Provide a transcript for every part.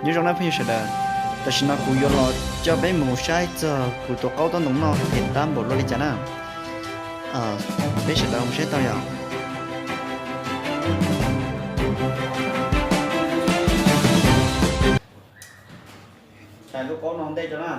Nyob zoo na phooj ywg sawv daws, tam sim no kuv yuav los coj peb mus saib txog kuv tus qaub tob ntoo noj phem tab npaum luaj li cas na. Peb sawv daws mus saib tau yom. Tais lub qaub no ntej rau na.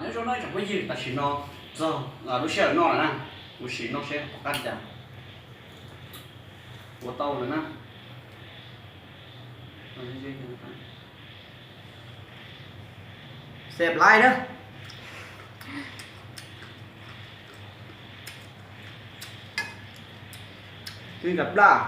Nyob zoo no tsoom phooj ywg, tam sim no txog lub sij hawm noj lawm na, kuv sim noj seb tom qab li cas. Ua tau lawm na. Xeeb laij na. Nka plaj.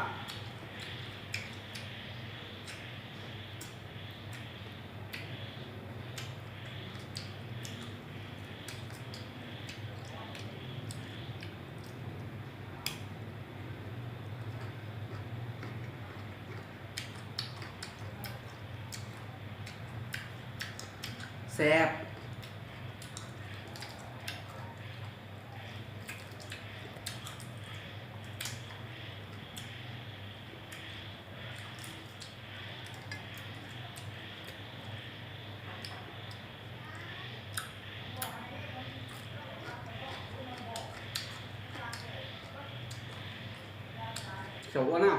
Xeeb. Xyaum ua na.